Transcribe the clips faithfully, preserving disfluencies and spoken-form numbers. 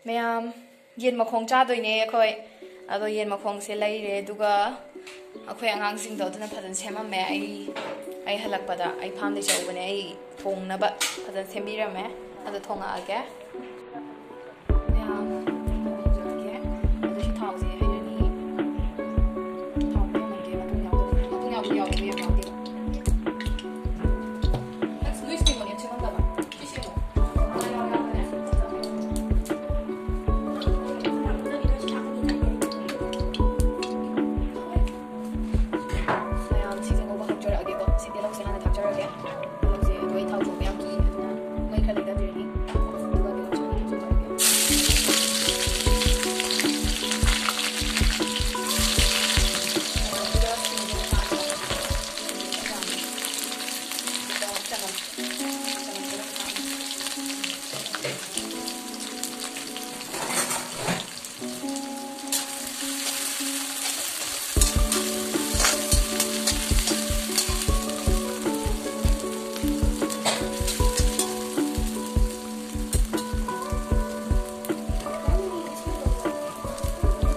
ꯃꯌꯥꯝ, ꯌꯦꯟ ꯃꯈꯣꯡ ꯆꯥꯗꯣꯏꯅꯦ ꯑꯩꯈꯣꯏ꯫ ꯑꯗꯣ ꯌꯦꯟ ꯃꯈꯣꯡꯁꯦ ꯂꯩꯔꯦ, ꯑꯗꯨꯒ ꯑꯩꯈꯣꯏ ꯑꯉꯥꯡꯁꯤꯡꯗꯣ ꯑꯗꯨꯅ ꯐꯖꯅ ꯁꯦꯝꯃꯝꯃꯦ꯫ ꯑꯩ ꯑꯩ ꯍꯜꯂꯛꯄꯗ ꯑꯩ ꯐꯥꯝꯗꯩ ꯆꯠꯂꯨꯕꯅꯦ꯫ ꯑꯩ ꯊꯣꯡꯅꯕ ꯐꯖꯅ ꯁꯦꯝꯕꯤꯔꯝꯃꯦ꯫ ꯑꯗꯣ ꯊꯣꯡꯉꯛꯑꯒꯦ꯫ ꯃꯌꯥꯝ, ꯊꯣꯡꯖꯔꯒꯦ꯫ ꯑꯗꯣ ꯁꯤ ꯊꯥꯎꯁꯦ ꯍꯩꯔꯅꯤ꯫ ꯊꯥꯎ ꯍꯩꯔꯝꯃꯒꯦ꯫ ꯃꯇꯨꯝ ꯌꯥꯎꯗꯕ, ꯃꯇꯨꯝ ꯌꯥꯎꯗꯕ ꯌꯥꯎꯗꯕ ꯌꯥꯝ ꯌꯥꯎꯗꯦꯕ꯫ ꯑꯁ, ꯅꯣꯏ spring onion ꯁꯦꯝꯃꯝꯗꯕ? ꯁꯤ ꯁꯦꯝꯃꯣ꯫ ꯃꯥ ꯌꯥꯎ ꯌꯥꯎꯕꯅꯦ꯫ ꯃꯌꯥꯝ, ꯁꯤꯁꯦ ꯉꯧꯕ ꯍꯧꯖꯔꯛꯑꯒꯦꯀꯣ꯫ ꯁꯤ ꯇꯤꯜꯍꯧꯁꯦ ꯍꯥꯟꯅ ꯊꯥꯛꯆꯔꯒꯦ꯫ ꯇꯤꯜꯍꯧꯁꯦ ꯑꯗꯣ ꯑꯩ ꯊꯥꯎ ꯊꯣꯛꯄ ꯌꯥꯝ ꯀꯤꯌꯦ, ꯑꯗꯨꯅ ꯃꯩ ꯈꯔ ꯂꯩꯊꯕꯤꯔꯅꯤ꯫ ꯑꯗꯨꯒ ꯇꯤꯜꯍꯧꯁꯦ ꯍꯥꯟꯅ ꯊꯥꯛꯆꯔꯒꯦ꯫ ꯃꯌꯥꯝ, ꯑꯗꯨꯒ ꯁꯤꯡꯁꯦ ꯍꯥꯟꯅ ꯊꯥꯛꯑꯒꯦ꯫ ꯁꯤꯡꯁꯦ ꯈꯔ ꯌꯥꯝꯅ꯫ ꯑꯗꯨꯒ ꯆꯅꯝ꯫ ꯆꯅꯝꯁꯦ ꯍꯥꯟꯅ ꯊꯥꯛꯑꯒꯦ꯫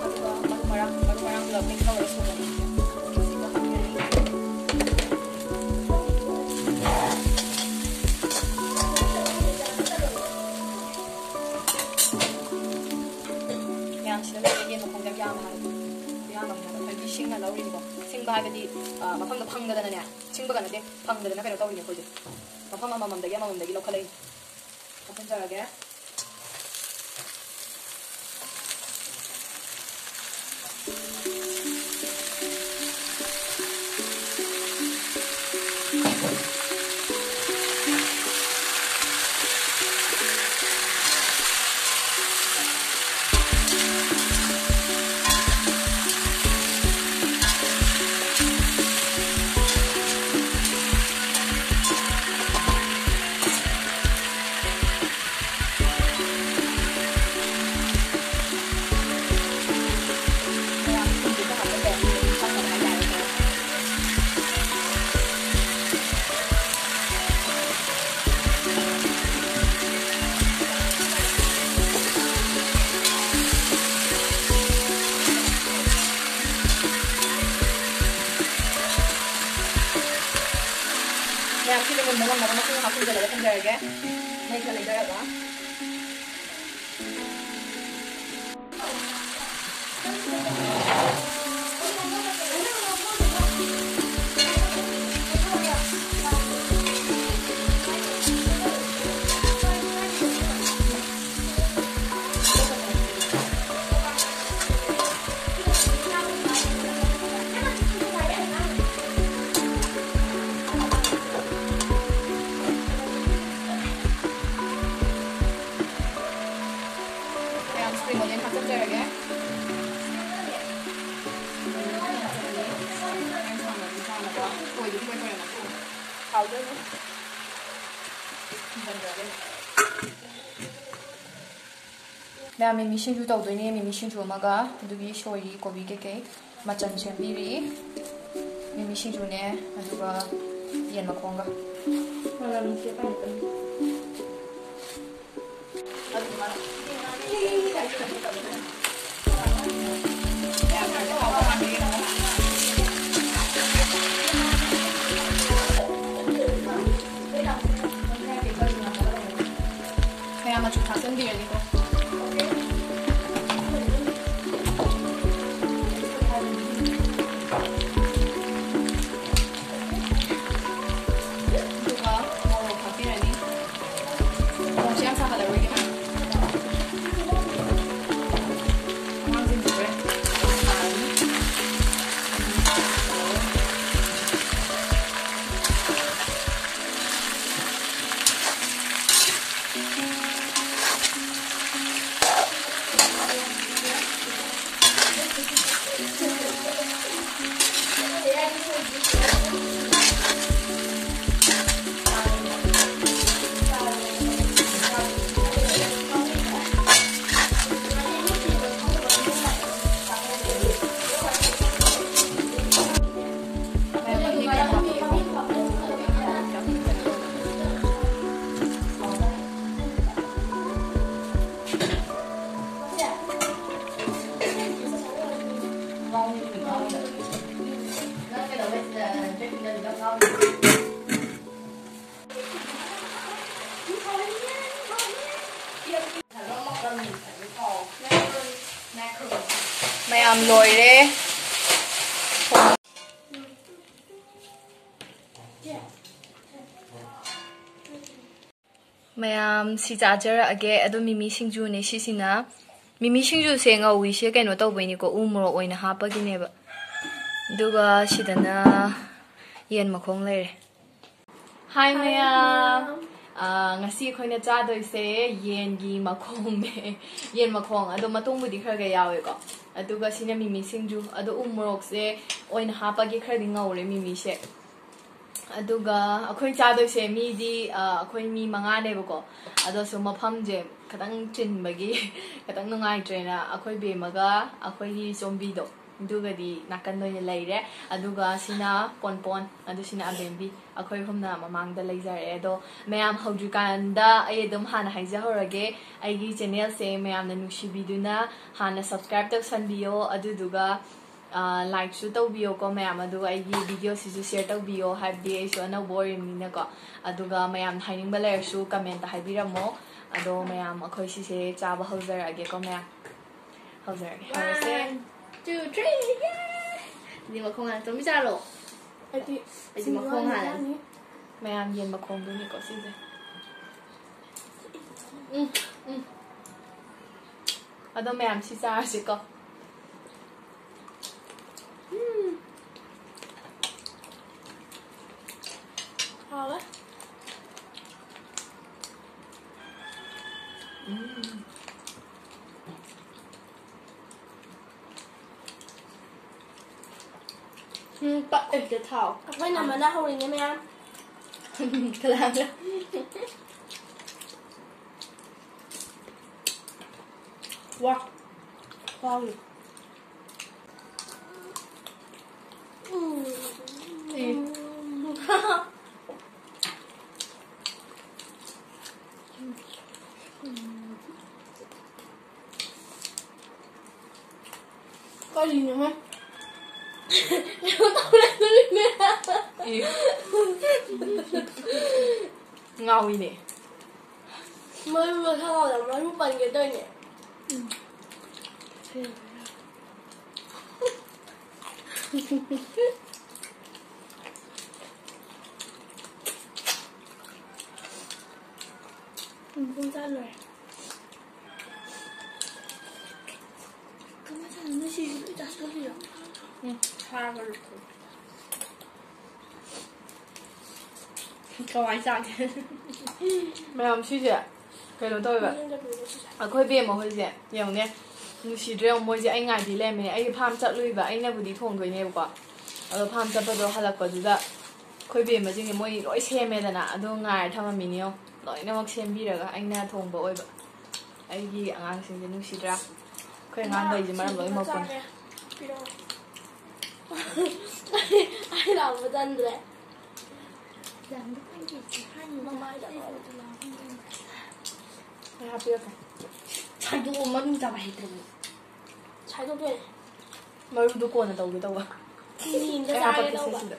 ꯑꯗꯨꯒ ꯃꯔꯨ ꯃꯔꯥꯡ, ꯃꯔꯨ ꯃꯔꯥꯡ ꯄꯨꯂꯞ mix ꯇꯧꯔꯒ ꯁꯨꯕꯅꯦ꯫ ꯁꯤꯒ ꯍꯥꯞꯄꯤꯔꯅꯤ꯫ ꯃꯌꯥꯝꯁꯤꯗ ꯂꯩꯔꯦ ꯌꯦꯟ ꯃꯈꯣꯡꯗ ꯌꯥꯝꯕ ꯍꯥꯏꯕꯗꯤ ꯌꯥꯝꯕ ꯍꯥꯏꯕ ꯑꯩꯈꯣꯏꯒꯤ ꯁꯤꯡꯅ ꯂꯧꯔꯤꯅꯤꯀꯣ꯫ ꯁꯤꯡꯕ ꯍꯥꯏꯕꯗꯤ, ꯑ, ꯃꯐꯝꯗꯣ ꯐꯪꯗꯗꯅꯅꯦ, ꯁꯤꯡꯕꯒ ꯅꯠꯇꯦ, ꯐꯪꯗꯗꯅ ꯀꯩꯅꯣ ꯇꯧꯔꯤꯅꯦ ꯑꯩꯈꯣꯏꯁꯦ꯫ ꯃꯐꯝ ꯑꯃꯃꯝꯗꯒꯤ ꯑꯃꯃꯝꯗꯒꯤ ꯂꯧꯈꯠꯂꯛꯏꯅꯦ꯫ ꯍꯥꯞꯆꯤꯟꯖꯔꯒꯦ꯫ ꯃꯔꯝ ꯃꯔꯝ ꯃꯁꯤꯡ ꯍꯥꯞꯆꯤꯟꯖꯔꯒ ꯊꯝꯖꯔꯒꯦ꯫ ꯃꯩ ꯈꯔ ꯂꯩꯊꯔꯒ꯫ ꯃꯌꯥꯝ spring onion ꯍꯥꯞꯆꯤꯟꯖꯔꯒꯦ꯫ ꯊꯥꯎꯗ ꯑꯗꯨꯝ ꯍꯟꯖꯤꯟꯖꯔꯒꯦ꯫ ꯃꯌꯥꯝ ꯃꯤꯃꯤ ꯁꯤꯡꯖꯨ ꯇꯧꯗꯣꯏꯅꯦ꯫ ꯃꯤꯃꯤ ꯁꯤꯡꯖꯨ ꯑꯃꯒ ꯑꯗꯨꯒꯤ ꯁꯣꯏꯔꯤ ꯀꯣꯕꯤ ꯀꯩꯀꯩ ꯃꯆꯜ ꯁꯦꯝꯕꯤꯔꯤ꯫ ꯃꯤꯃꯤ ꯁꯤꯡꯖꯨꯅꯦ, ꯑꯗꯨꯒ ꯌꯦꯟ ꯃꯈꯣꯡꯒ꯫ ꯃꯌꯥꯝ ꯃꯆꯨ ꯊꯥꯛꯆꯟꯕꯤꯔꯅꯤꯀꯣ꯫ ꯑꯗꯨꯒ ꯃꯣꯔꯣꯛ ꯍꯥꯞꯄꯤꯔꯅꯤ꯫ ꯃꯣꯔꯣꯛꯁꯦ ꯌꯥꯝ ꯁꯥꯍꯜꯂꯔꯣꯏꯒꯦ ꯃꯌꯥꯝ꯫ ꯑꯉꯥꯡꯁꯤꯡꯁꯨ ꯍꯣꯔꯦꯟ ꯁꯥꯔꯅꯤ꯫ ꯃꯌꯥꯝ ꯂꯣꯏꯔꯦ꯫ ꯃꯌꯥꯝ ꯁꯤ ꯆꯥꯖꯔꯛꯑꯒꯦ꯫ ꯑꯗꯣ ꯃꯤꯃꯤ ꯁꯤꯡꯖꯨꯅꯦ ꯁꯤꯁꯤꯅ꯫ ꯃꯤꯃꯤ ꯁꯤꯡꯖꯨꯁꯦ ꯉꯧꯔꯤꯁꯦ ꯀꯩꯅꯣ ꯇꯧꯕꯩꯅꯤꯀꯣ, ꯎ ꯃꯣꯔꯣꯛ ꯑꯣꯏꯅ ꯍꯥꯞꯄꯒꯤꯅꯦꯕ꯫ ꯑꯗꯨꯒ ꯁꯤꯗꯅ ꯌꯦꯟ ꯃꯈꯣꯡ ꯂꯩꯔꯦ꯫ ꯍꯥꯏ ꯃꯌꯥꯝ꯫ ꯑꯥ, ꯉꯁꯤ ꯑꯩꯈꯣꯏꯅ ꯆꯥꯗꯣꯏꯁꯦ ꯌꯦꯟꯒꯤ ꯃꯈꯣꯡꯅꯦ꯫ ꯌꯦꯟ ꯃꯈꯣꯡ ꯑꯗꯣ ꯃꯇꯣꯡꯕꯨꯗꯤ ꯈꯔ ꯈꯔ ꯌꯥꯎꯋꯦꯀꯣ꯫ ꯑꯗꯨꯒ ꯁꯤꯅ ꯃꯤꯃꯤ ꯁꯤꯡꯖꯨ꯫ ꯑꯗꯣ ꯎ ꯃꯣꯔꯣꯛꯁꯦ ꯑꯣꯏꯅ ꯍꯥꯞꯄꯒꯤ ꯈꯔꯗꯤ ꯉꯧꯔꯦ ꯃꯤꯃꯤꯁꯦ꯫ ꯑꯗꯨꯒ ꯑꯩꯈꯣꯏ ꯆꯥꯗꯣꯏꯁꯦ ꯃꯤꯗꯤ, ꯑ, ꯑꯩꯈꯣꯏ ꯃꯤ ꯃꯉꯥꯅꯦꯕꯀꯣ꯫ ꯑꯗꯣꯁꯨ ꯃꯐꯝꯁꯦ ꯈꯤꯇꯪ ꯆꯤꯟꯕꯒꯤ ꯈꯤꯇꯪ ꯅꯨꯡꯉꯥꯏꯇ꯭ꯔꯦꯅ ꯑꯩꯈꯣꯏ ꯕꯦꯝꯃꯒ ꯑꯩꯈꯣꯏꯒꯤ ꯆꯣꯝꯕꯤꯗꯣ ꯑꯗꯨꯒꯗꯤ ꯅꯥꯀꯟꯗ ꯑꯣꯏꯅ ꯂꯩꯔꯦ꯫ ꯑꯗꯨꯒ ꯁꯤꯅ ꯄꯣꯟꯄꯣꯟ, ꯑꯗꯨ ꯁꯤꯅ ꯑꯕꯦꯝꯕꯤ꯫ ꯑꯩꯈꯣꯏ ꯑꯍꯨꯝꯅ ꯃꯃꯥꯡꯗ ꯂꯩꯖꯔꯦ꯫ ꯑꯗꯣ ꯃꯌꯥꯝ ꯍꯧꯗ꯭ꯔꯤꯀꯥꯟꯗ ꯑꯩ ꯑꯗꯨꯝ ꯍꯥꯟꯅ ꯍꯥꯏꯖꯍꯧꯔꯒꯦ, ꯑꯩꯒꯤ ꯆꯦꯅꯦꯜꯁꯦ ꯃꯌꯥꯝꯅ ꯅꯨꯡꯁꯤꯕꯤꯗꯨꯅ ꯍꯥꯟꯅ ꯁꯕꯁꯀ꯭ꯔꯥꯏꯕ ꯇꯧꯁꯟꯕꯤꯌꯣ꯫ ꯑꯗꯨꯗꯨꯒ ꯂꯥꯏꯛꯁꯨ ꯇꯧꯕꯤꯌꯣꯀꯣ ꯃꯌꯥꯝ, ꯑꯗꯨꯒ ꯑꯩꯒꯤ ꯚꯤꯗꯤꯑꯣꯁꯤꯁꯨ ꯁꯤꯌꯔ ꯇꯧꯕꯤꯌꯣ, ꯍꯥꯏꯕꯗꯤ ꯑꯩꯁꯨ ꯑꯅꯧꯕ ꯑꯣꯏꯔꯤꯕꯅꯤꯅꯀꯣ꯫ ꯑꯗꯨꯒ ꯃꯌꯥꯝ ꯍꯥꯏꯅꯤꯡꯕ ꯂꯩꯔꯁꯨ ꯀꯃꯦꯟꯇ ꯍꯥꯏꯕꯤꯔꯝꯃꯣ꯫ ꯑꯗꯣ ꯃꯌꯥꯝ ꯑꯩꯈꯣꯏ ꯁꯤꯁꯦ ꯆꯥꯕ ꯍꯧꯖꯔꯛꯑꯒꯦꯀꯣ ꯃꯌꯥꯝ꯫ ꯍꯧꯖꯔꯛꯑꯒꯦ꯫ ꯍꯧꯔꯁꯦ꯫ One, two, three, ꯌꯦ! ꯑꯗꯨꯗꯤ ꯃꯈꯣꯡ ꯍꯥꯟꯅ ꯆꯣꯝꯕꯤ ꯆꯥꯔꯣ꯫ ꯑꯩꯗꯤ ꯑꯩꯗꯤ ꯃꯈꯣꯡ ꯍꯥꯟꯅ ꯍꯥꯟꯅ꯫ ꯆꯥꯅꯤ꯫ ꯃꯌꯥꯝ ꯌꯦꯟ ꯃꯈꯣꯡꯗꯨꯅꯤꯀꯣ ꯁꯤꯁꯦ꯫ ꯎꯝ, ꯎꯝ꯫ ꯑꯗꯣ ꯃꯌꯥꯝ ꯁꯤ ꯆꯥꯔꯁꯤꯀꯣ꯫ ꯎꯝ꯫ ꯍꯥꯎꯋꯦ꯫ ꯎꯝ꯫ ꯎꯝ, ꯄꯛꯑꯦ ꯁꯤꯗ ꯊꯥꯎ꯫ ꯑꯩꯈꯣꯏ ꯅꯝꯃꯅ ꯍꯧꯔꯤꯅꯦ ꯃꯌꯥꯝ꯫ ꯀꯅꯥꯅ? ꯋꯥ꯫ ꯋꯥꯎ꯫ ꯎꯝ꯫ ꯑꯦ꯫ ꯀꯔꯤꯅꯣꯍꯦ? ꯑꯦ꯫ ꯉꯥꯎꯏꯅꯦ꯫ ꯃꯔꯨ ꯃꯁꯥ ꯉꯥꯎꯗ ꯃꯔꯨ ꯄꯟꯒꯦ ꯇꯧꯔꯤꯅꯦ꯫ ꯎꯝ꯫ ꯄꯨꯡ ꯆꯥ ꯂꯣꯏꯔꯦ꯫ ꯀꯃꯥꯏꯅ ꯇꯧꯔꯤꯅꯣ ꯁꯤꯁꯨ ꯂꯣꯏ ꯆꯥꯁꯤꯜꯂꯤꯔꯣ? ꯎꯝ, ꯁꯥꯕ ꯂꯣꯏ꯫ ꯀꯃꯥꯏꯅ ꯆꯥꯒꯦ? ꯃꯌꯥꯝ, ꯁꯤꯁꯦ ꯀꯩꯅꯣ ꯇꯧꯋꯦꯕ꯫ ꯑꯩꯈꯣꯏ ꯕꯦꯝꯃ ꯍꯣꯏꯁꯦ ꯌꯦꯡꯉꯨꯅꯦ, ꯅꯨꯡꯁꯤꯗ꯭ꯔꯦ ꯌꯦꯡꯉꯨ꯫ ꯃꯣꯏꯁꯦ ꯑꯩ ꯉꯥꯏꯕꯤ ꯂꯩꯔꯝꯃꯦ꯫ ꯑꯩꯒꯤ ꯐꯥꯝ ꯆꯠꯂꯨꯏꯕ, ꯑꯩꯅꯕꯨꯗꯤ ꯊꯣꯡꯗꯣꯏꯅꯦꯕꯀꯣ, ꯑꯗꯣ ꯐꯥꯝ ꯆꯠꯄꯗꯣ ꯍꯜꯂꯛꯄꯗꯨꯗ ꯑꯩꯈꯣꯏ ꯕꯦꯝꯃꯁꯤꯡꯁꯦ ꯃꯣꯏ ꯂꯣꯏ ꯁꯦꯝꯃꯦꯗꯅ, ꯑꯗꯣ ꯉꯥꯏꯔ ꯊꯝꯃꯝꯃꯤꯅꯦ ꯌꯦꯡꯉꯣ꯫ ꯂꯣꯏꯅꯃꯛ ꯁꯦꯝꯕꯤꯔꯒ ꯑꯩꯅ ꯊꯣꯡꯕ ꯑꯣꯏꯕ꯫ ꯑꯩꯒꯤ ꯑꯉꯥꯡꯁꯤꯡꯁꯦ ꯅꯨꯡꯁꯤꯗ꯭ꯔꯥ? ꯑꯩꯈꯣꯏ ꯑꯉꯥꯡꯈꯩꯁꯦ ꯃꯔꯝ ꯂꯣꯏ ꯃꯣꯛꯄꯅꯦ꯫ ꯆꯥꯒꯦ꯫ ꯄꯤꯔꯛꯑꯣ꯫ ꯑꯩ ꯂꯥꯎꯕ ꯇꯟꯗ꯭ꯔꯦ꯫ ꯃꯃꯥꯏꯗ ꯂꯣꯏ꯫ ꯑꯩ ꯍꯥꯞꯄꯤꯔꯛꯀꯦ꯫ ꯁꯥꯏꯗꯣꯛꯑꯣ, ꯃꯔꯨ ꯆꯥꯕ ꯍꯩꯇ꯭ꯔꯕꯣ? ꯁꯥꯏꯗꯣꯛꯇꯣꯏꯅꯦ꯫ ꯃꯔꯨꯗꯣ ꯀꯣꯟꯅ ꯇꯧꯒꯦ ꯇꯧꯕ꯫ ꯆꯤꯅꯤ ꯑꯝꯇ ꯑꯩ ꯆꯥꯒꯦ ꯍꯥꯄꯛꯀꯦꯁꯦ ꯇꯧꯕ꯫ ꯁꯤꯗ꯫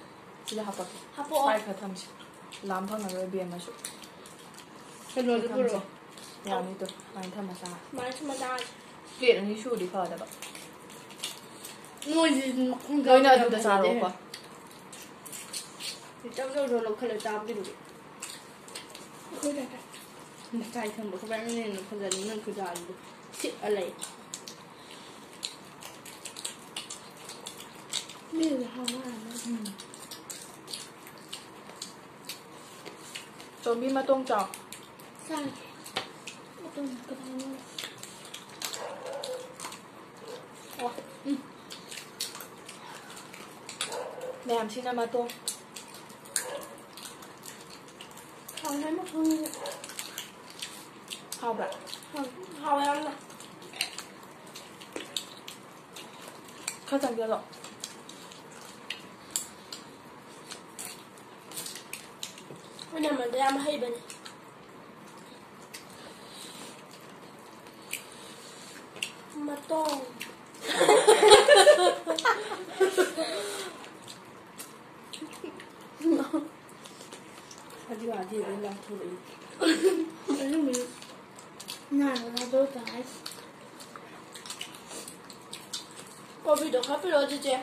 ꯁꯤꯗ ꯍꯥꯄꯛꯀꯦ꯫ ꯍꯥꯄꯛꯑꯣ꯫ ꯄꯥꯏ ꯈꯔ ꯊꯝꯁꯤ꯫ ꯂꯥꯝ ꯐꯪꯉꯔꯣꯏ ꯕꯦꯝꯃꯁꯨ꯫ ꯀꯩꯅꯣꯗꯣ ꯊꯝꯁꯤ꯫ ꯄꯨꯔꯛꯑꯣ꯫ ꯌꯥꯅꯤꯗꯣ꯫ ꯁꯨꯃꯥꯏꯅ ꯊꯝꯃ ꯆꯥꯔꯣ꯫ ꯁꯨꯃꯥꯏꯅ ꯊꯝꯃ ꯆꯥꯔꯁꯤ꯫ ꯄ꯭ꯂꯦꯠ ꯑꯅꯤ ꯁꯨꯔꯗꯤ ꯐꯗꯕ꯫ ꯅꯣꯏꯁꯤ ꯃꯈꯣꯡ ꯂꯣꯏꯅ ꯆꯥꯕ ꯑꯗꯨꯗ ꯌꯥꯝ ꯆꯥꯔꯣꯀꯣ꯫ ꯍꯩꯅꯗꯦ꯫ ꯏꯆꯝ ꯆꯝꯅ ꯂꯧꯈꯠꯂ ꯆꯥꯕꯗꯨꯗꯤ꯫ ꯑꯩꯈꯣꯏ ꯂꯩꯔꯦ꯫ ꯉꯁꯥꯏ ꯊꯝꯕ ꯈꯣꯠꯄ ꯌꯥꯝ ꯂꯩꯔꯝꯃꯦ, ꯐꯖꯅ ꯅꯪ ꯈꯨꯖꯥꯗꯨ ꯁꯤꯛꯑ ꯂꯩ꯫ ꯃꯤꯅꯗꯤ ꯍꯥꯎ ꯃꯥꯜꯂꯦ꯫ ꯎꯝ꯫ ꯇꯣꯝꯕꯤ ꯃꯇꯣꯡ ꯆꯥꯎ꯫ ꯆꯥꯒꯦ꯫ ꯃꯇꯣꯡ ꯀꯗꯥꯏꯅꯣ? ꯑꯣ, ꯎꯝ꯫ ꯃꯌꯥꯝꯁꯤꯅ ꯃꯇꯣꯡ꯫ ꯍꯥꯎꯔꯦ ꯃꯇꯣꯡꯁꯦ꯫ ꯍꯥꯎꯕ꯭ꯔꯥ? ꯍꯥꯎ-, ꯍꯥꯎꯋꯦ ꯌꯥꯝꯅ꯫ ꯈꯔ ꯆꯪꯁꯤꯜꯂꯣ꯫ ꯑꯩꯈꯣꯏ ꯅꯃꯟꯗꯣ ꯌꯥꯝ ꯍꯩꯕꯅꯦ꯫ ꯃꯇꯣꯡ꯫ ꯑꯗꯨ ꯋꯥꯗꯤ ꯑꯗꯨꯝ ꯂꯥꯎꯊꯣꯔꯛꯏ꯫ ꯑꯗꯨꯝꯕꯗꯤ ꯅꯍꯥꯟ ꯂꯥꯎꯊꯣꯔꯛꯇ ꯍꯥꯏꯁꯦ꯫ ꯀꯣꯕꯤꯗꯣ ꯈꯔ ꯄꯤꯔꯛꯑꯣ, ꯆꯤꯆꯦ꯫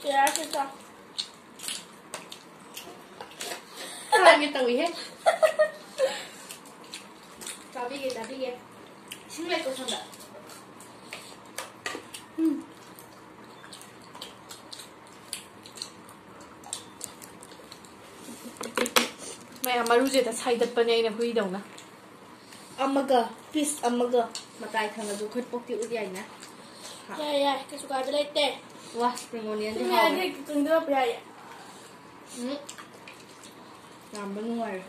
ꯌꯥꯔꯦ, ꯆꯥ꯫ ꯆꯥꯒꯦ ꯇꯧꯏꯍꯦ꯫ ꯆꯥꯕꯤꯒꯦ, ꯆꯥꯕꯤꯒꯦ꯫ ꯏꯁꯤꯡ ꯂꯩꯇ꯭ꯔꯣ ꯁꯣꯝꯗ? ꯎꯝ꯫ ꯃꯌꯥꯝ ꯃꯔꯨꯁꯦ ꯍꯦꯛꯇ ꯁꯥꯏꯗꯠꯄꯅꯦ ꯑꯩꯅ ꯍꯨꯏꯗꯧꯅ꯫ ꯑꯃꯒ, ꯄꯤꯁ ꯑꯃꯒ ꯃꯇꯥꯏ ꯊꯪꯅꯁꯨ ꯑꯩꯈꯣꯏ ꯄꯣꯛꯇꯤ ꯎꯠ ꯌꯥꯏꯅ꯫ ꯌꯥꯏ, ꯌꯥꯏ, ꯀꯩꯁꯨ ꯀꯥꯏꯕ ꯂꯩꯇꯦ꯫ ꯋꯥ, ꯁ꯭ꯄ꯭ꯔꯤꯡ ꯑꯣꯅꯤꯌꯟꯗꯤ ꯑꯗꯨꯝ ꯍꯥꯎꯋꯦ꯫ ꯌꯥꯏ, ꯍꯦꯛꯇ ꯆꯪꯖꯔꯛꯄ ꯌꯥꯏꯌꯦ꯫ ꯎꯝ꯫ ꯌꯥꯝꯕ ꯅꯨꯡꯉꯥꯏꯔꯦ꯫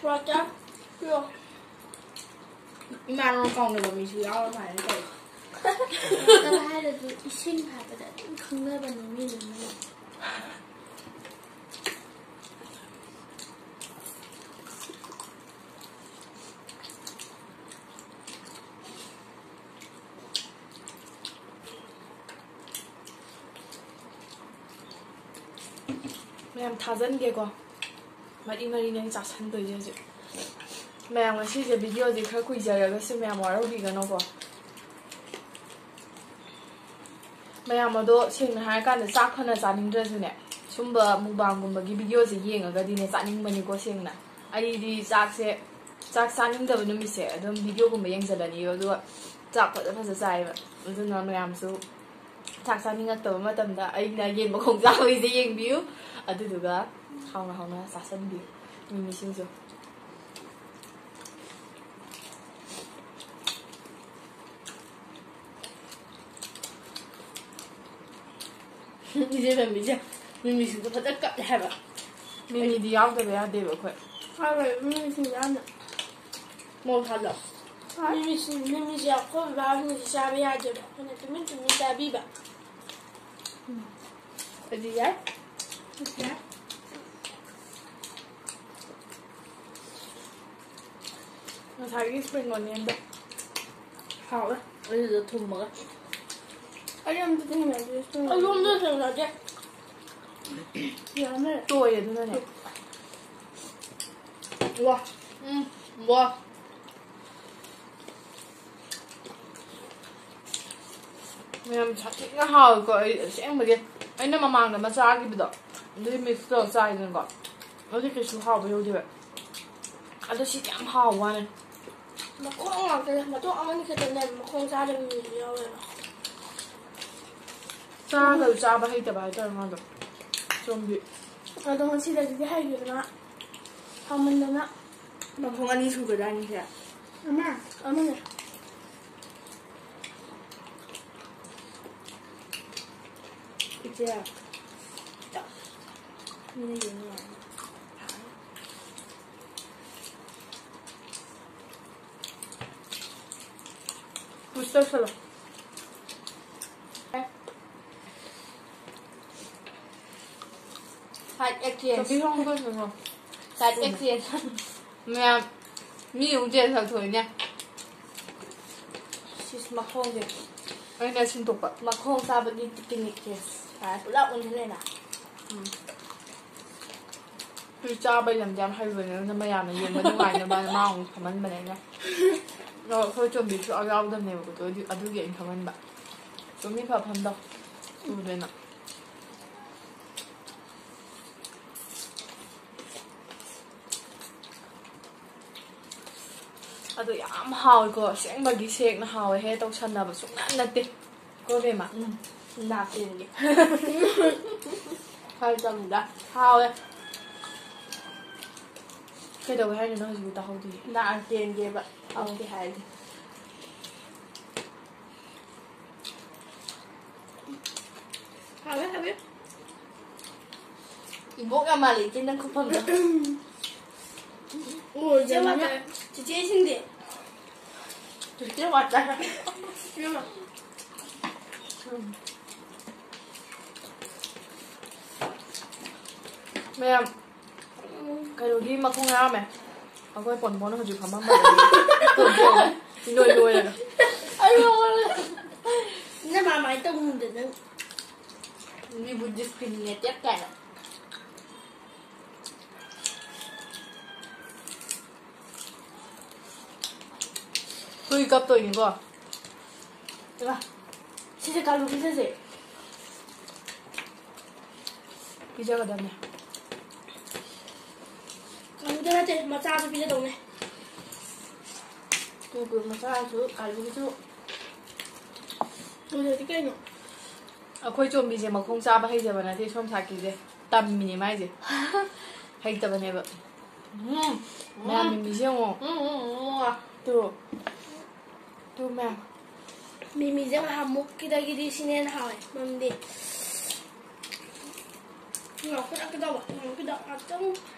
ꯋꯥꯇꯔ ꯄꯤꯌꯣ꯫ ꯏꯃꯥꯟꯅꯕ ꯀꯥꯎꯅꯕ ꯃꯤꯁꯨ ꯌꯥꯎꯔ ꯃꯥꯜꯂꯦ ꯇꯧꯔꯤꯁꯦ꯫ ꯋꯥꯇꯔ ꯍꯥꯏꯔꯁꯨ ꯏꯁꯤꯡ ꯍꯥꯏꯕꯗ ꯑꯗꯨꯝ ꯈꯪꯅꯕꯅꯦ ꯃꯤ ꯂꯣꯏꯅꯃꯛ꯫ ꯃꯌꯥꯝ ꯊꯥꯖꯟꯒꯦꯀꯣ꯫ ꯃꯔꯤ ꯃꯔꯤꯅꯦ ꯑꯩꯅ ꯆꯥꯁꯟꯗꯣꯏꯁꯦ ꯍꯧꯖꯤꯛ꯫ ꯃꯌꯥꯝ ꯉꯁꯤꯁꯦ ꯚꯤꯗꯤꯑꯣꯁꯦ ꯈꯔ ꯀꯨꯏꯖꯔꯒꯁꯨ ꯃꯌꯥꯝ ꯋꯥꯔꯧꯕꯤꯒꯅꯨꯀꯣ꯫ ꯃꯌꯥꯝ ꯑꯗꯣ ꯁꯦꯡꯅ ꯍꯥꯏꯔꯀꯥꯟꯗ ꯆꯥꯛ ꯐꯅ ꯆꯥꯅꯤꯡꯗ꯭ꯔꯁꯨꯅꯦ, ꯁꯨꯝꯕ ꯃꯨꯛꯕꯥꯡꯒꯨꯝꯕꯒꯤ ꯚꯤꯗꯤꯑꯣꯁꯦ ꯌꯦꯡꯉꯒꯗꯤꯅꯦ ꯆꯥꯅꯤꯡꯕꯅꯤꯀꯣ ꯁꯦꯡꯅ꯫ ꯑꯩꯗꯤ ꯆꯥꯛꯁꯦ, ꯆꯥꯛ ꯆꯥꯅꯤꯡꯗꯕ ꯅꯨꯃꯤꯠꯁꯦ ꯑꯗꯨꯝ ꯚꯤꯗꯤꯑꯣꯒꯨꯝꯕ ꯌꯦꯡꯁꯤꯜꯂꯅꯤꯕ, ꯑꯗꯨꯒ ꯆꯥꯛ ꯐꯖ ꯐꯖ ꯆꯥꯏꯌꯦꯕ꯫ ꯑꯗꯨꯅ ꯃꯌꯥꯝꯁꯨ ꯆꯥꯛ ꯆꯥꯅꯤꯡꯉꯛꯇꯕ ꯃꯇꯝꯗ ꯑꯩꯅ ꯌꯦꯟ ꯃꯈꯣꯡ ꯆꯥꯕꯩꯁꯦ ꯌꯦꯡꯕꯤꯌꯨ, ꯑꯗꯨꯗꯨꯒ ꯍꯥꯎꯅ ꯍꯥꯎꯅ ꯆꯥꯁꯟꯕꯤꯌꯨ ꯃꯤꯃꯤꯁꯤꯡꯁꯨ꯫ ꯏꯆꯦ ꯂꯝꯕꯤꯁꯦ ꯃꯤꯃꯤꯁꯤꯡꯗꯣ ꯐꯖꯅ ꯀꯠꯂꯦ ꯍꯥꯏꯕ꯫ ꯃꯤꯃꯤꯗꯤ ꯌꯥꯎꯗꯕ ꯌꯥꯗꯦꯕ ꯑꯩꯈꯣꯏ꯫ ꯍꯥꯎꯋꯦ, ꯃꯤꯃꯤꯁꯤꯡ ꯌꯥꯝꯅ꯫ ꯃꯣꯔꯣꯛ ꯁꯥꯗ꯭ꯔꯣ? ꯃꯤꯃꯤꯁꯤꯡ, ꯃꯤꯃꯤꯁꯦ ꯑꯩꯈꯣꯏ ꯕꯕꯥ ꯍꯣꯏꯅꯁꯨ ꯆꯥꯕ ꯌꯥꯗꯦꯕ, ꯑꯩꯈꯣꯏꯅ ꯇꯨꯃꯤꯟ ꯇꯨꯃꯤꯟ ꯆꯥꯕꯤꯕ꯫ ꯑꯗꯨ ꯌꯥꯏ꯫ ꯌꯥꯏ꯫ ꯉꯁꯥꯏꯒꯤ ꯁ꯭ꯄ꯭ꯔꯤꯡ ꯑꯣꯅꯤꯌꯟꯗꯣ ꯍꯥꯎꯋꯦ, ꯑꯗꯨꯗꯣ ꯊꯨꯝꯃꯒ꯫ ꯑꯩ ꯑꯝꯇ ꯊꯦꯡꯅꯗ꯭ꯔꯤ ꯁ꯭ꯄ꯭ꯔꯤꯡ ꯑꯣꯅꯤꯌꯟ꯫ ꯑꯩꯉꯣꯟꯗ ꯊꯦꯡꯅꯗꯦ꯫ ꯌꯥꯝꯃꯦ꯫ ꯇꯣꯏ ꯑꯗꯨꯅꯅꯦ꯫ ꯋꯥ꯫ ꯎꯝ꯫ ꯋꯥ꯫ ꯃꯌꯥꯝ ꯁꯥꯊꯤꯅ ꯍꯥꯎꯋꯤꯀꯣ꯫ ꯑꯩ ꯑꯁꯦꯡꯕꯒꯤ ꯑꯩꯅ ꯃꯃꯥꯡꯗ ꯑꯃ ꯆꯥꯈꯤꯕꯗꯣ, ꯑꯗꯨꯗꯤ ꯃꯤꯛꯁ ꯇꯧꯔ ꯆꯥꯏꯗꯅꯀꯣ꯫ ꯑꯗꯨꯗꯤ ꯀꯩꯁꯨ ꯍꯥꯎꯕ ꯌꯧꯗꯦꯕ꯫ ꯑꯗꯣ ꯁꯤꯗꯤ ꯌꯥꯝ ꯍꯥꯎꯕ ꯋꯥꯅꯤ꯫ ꯃꯈꯣꯡ ꯉꯥꯛꯇꯅꯦ, ꯃꯇꯣꯡ ꯑꯃꯅꯤ ꯈꯛꯇꯅꯦ ꯃꯈꯣꯡ ꯆꯥꯗꯕ ꯃꯤꯁꯨ ꯌꯥꯎꯋꯦꯕ꯫ ꯆꯥꯒ ꯆꯥꯕ ꯍꯩꯇꯕ ꯍꯥꯏꯇꯥꯔꯦ ꯃꯥꯗꯣ꯫ ꯆꯣꯝꯕꯤ꯫ ꯑꯗꯣ ꯉꯁꯤꯗꯒꯤꯗꯤ ꯍꯩꯈꯤꯗꯅ ꯍꯥꯎꯃꯟꯗꯅ꯫ ꯃꯈꯣꯡ ꯑꯅꯤ ꯁꯨꯒꯗꯥꯏꯅꯤꯁꯦ꯫ ꯑꯃ꯫ ꯑꯃꯅꯦ꯫ ꯏꯆꯦ꯫ ꯃꯤꯅ ꯌꯦꯡ ꯅꯨꯡꯉꯥꯏꯅꯤ꯫ ꯄꯨꯁ ꯇꯧꯁꯜꯂꯣ꯫ Side exchange. ꯆꯧꯀꯤ ꯍꯣꯡꯗꯣꯛꯁꯅꯨ꯫ Side exchange. ꯃꯌꯥꯝ ꯃꯤ ꯑꯃꯨꯛ ꯆꯦꯟꯖ ꯇꯧꯊꯣꯛꯏꯅꯦ꯫ ꯁꯤꯁ ꯃꯈꯣꯡꯁꯦ꯫ ꯑꯩꯅ ꯁꯤꯟꯗꯣꯛꯄ꯫ ꯃꯈꯣꯡ ꯆꯥꯕꯒꯤ ꯇꯦꯛꯅꯤꯛꯁꯦ꯫ ꯄꯨꯂꯞ ꯑꯣꯟꯁꯤꯜꯂꯦꯅ꯫ ꯎꯝ꯫ ꯑꯩꯈꯣꯏ ꯆꯥꯕꯩ ꯂꯝꯗꯤ ꯌꯥꯝ ꯍꯩꯕꯅꯦ, ꯑꯗꯨꯅ ꯃꯌꯥꯝꯅ ꯌꯦꯡꯕ ꯅꯨꯡꯉꯥꯏꯅꯕ ꯃꯥ ꯑꯃꯨꯛ ꯐꯝꯍꯟꯕꯅꯦ ꯑꯩꯅ꯫ ꯑꯗꯣ ꯑꯩꯈꯣꯏ ꯆꯣꯝꯕꯤ ꯁꯨꯛꯌꯥꯎ ꯌꯥꯎꯗꯕꯅꯦꯕꯀꯣ, ꯑꯗꯨ-, ꯑꯗꯨꯒꯤ ꯑꯩꯅ ꯐꯝꯍꯟꯕ꯫ ꯆꯣꯝꯕꯤ ꯐ ꯐꯝꯗꯧ꯫ ꯎꯗꯦꯅ꯫ ꯑꯗꯣ ꯌꯥꯝ ꯍꯥꯎꯋꯤꯀꯣ, ꯑꯁꯦꯡꯕꯒꯤ ꯁꯦꯛꯅ ꯍꯥꯎꯋꯦꯍꯦ, ꯇꯧꯁꯟꯅꯕ ꯁꯨꯡꯌꯥ ꯅꯠꯇꯦ꯫ ꯀꯣ ꯕꯦꯝꯃ? ꯎꯝ, ꯅꯥꯇꯦꯟꯒꯤ꯫ ꯈꯔ ꯆꯝꯗ꯫ ꯍꯥꯎꯋꯦ꯫ ꯀꯩꯗꯧꯋꯦ ꯍꯥꯏꯅꯣ ꯅꯪ ꯍꯧꯖꯤꯛꯀꯤꯗꯣ ꯇꯥꯍꯧꯗꯤꯌꯦ? ꯅꯥꯇꯦꯟꯒꯤꯕ꯫ ꯑꯧ꯫ ꯍꯥꯎꯇꯦ ꯍꯥꯏꯔꯗꯤ꯫ ꯍꯥꯎꯋꯦ, ꯍꯥꯎꯋꯦ꯫ ꯏꯕꯣꯛ ꯌꯥꯝ ꯃꯥꯜꯂꯦ ꯏꯆꯦ ꯅꯪ ꯈꯨꯐꯝꯗꯣ꯫ ꯑꯣ, ꯆꯤꯆꯦ ꯌꯥꯝꯅ꯫ ꯋꯥꯇꯔ꯫ ꯆꯤꯆꯦ ꯏꯁꯤꯡꯗꯤ? ꯆꯤꯆꯦ ꯋꯥꯇꯔ꯫ ꯏꯕꯦꯝꯃ꯫ ꯃꯌꯥꯝ, ꯀꯩꯅꯣꯒꯤ ꯃꯈꯣꯡ ꯌꯥꯎꯔꯝꯃꯦ꯫ ꯑꯩꯈꯣꯏ ꯄꯣꯟꯄꯣꯟ ꯍꯧꯖꯤꯛ ꯐꯝꯃꯝꯕꯗꯒꯤ ꯏꯅꯣꯏ ꯅꯣꯏꯔꯒ꯫ ꯑꯩ ꯅꯣꯏꯔꯦ꯫ ꯅꯪ ꯃꯥꯃꯥꯏ ꯇꯧꯅꯨꯗ ꯅꯪ꯫ ꯃꯤꯕꯨ ꯗꯤꯁꯀ꯭ꯔꯤꯃꯤꯅꯦꯇꯦꯠ ꯀꯥꯏꯅ꯫ ꯀꯞꯇꯣꯏꯅꯤꯀꯣ꯫ ꯏꯃꯥ, ꯁꯤꯁꯦ ꯀꯥꯂꯨ ꯄꯤꯖꯁꯦ꯫ ꯄꯤꯖꯒꯗꯕꯅꯦ꯫ ꯀꯥꯂꯨꯗ ꯅꯠꯇꯦ, ꯃꯆꯥꯁꯨ ꯄꯤꯖꯗꯧꯅꯦ꯫ ꯇꯨ ꯇꯨ ꯃꯆꯥꯁꯨ ꯀꯥꯂꯨꯁꯨ꯫ ꯇꯨꯗꯗꯤ ꯀꯩꯅꯣ? ꯑꯩꯈꯣꯏ ꯆꯣꯝꯕꯤꯁꯦ ꯃꯈꯣꯡ ꯆꯥꯕ ꯍꯩꯖꯕ ꯅꯠꯇꯦ, ꯁꯣꯝ ꯁꯥꯀꯤꯁꯦ ꯇꯝꯃꯤꯅꯦ ꯃꯥꯏꯁꯦ꯫ ꯍꯩꯇꯕꯅꯦꯕ꯫ ꯎꯝ꯫ ꯃꯌꯥꯝ ꯃꯤꯃꯤꯁꯦ ꯌꯦꯡꯉꯣ꯫ ꯎꯝ, ꯎꯝ, ꯎꯝ, ꯎꯝ꯫ ꯇꯨ꯫ ꯇꯨ ꯃꯌꯥꯝ꯫ ꯃꯤꯃꯤꯁꯦ ꯉꯍꯥꯟꯃꯨꯛꯀꯤꯗꯒꯤꯗꯤ ꯁꯤꯅ ꯍꯦꯟꯅ ꯍꯥꯎꯋꯦ, ꯃꯔꯝꯗꯤ ꯉꯥꯎꯈꯠꯂꯛꯀꯗꯧꯕ, ꯉꯥꯎꯈꯠꯂꯛꯀꯗꯧꯕ ꯉꯥꯛꯇꯪ